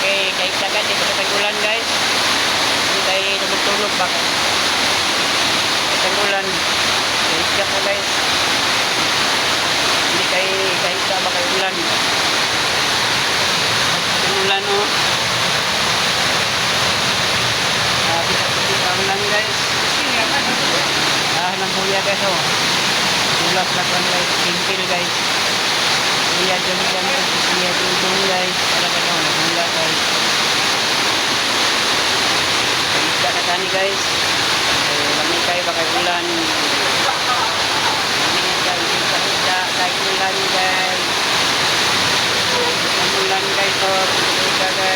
Kay kay dagat di pa tag-ulan, guys. Hindi kay tulog-tulog ba kay. Kay tag-ulan. Kay isda ko, guys. Hindi kay kay isda ba kay ulan. Ulan, oh. Grabe sa puti ang ulan, guys. Ah, nang huya, guys, oh. Ulas na kuan, guys, kimpil, guys. Iya dyan dyan, iya dudong, guys. Wala ka daw, naghula, guys. Isda na tani, guys. Eh, lamig kayo ba kay ulan. Lamig guys, isda isda kay ulan, guys. Ang ulan, guys, oh. Isda, guys.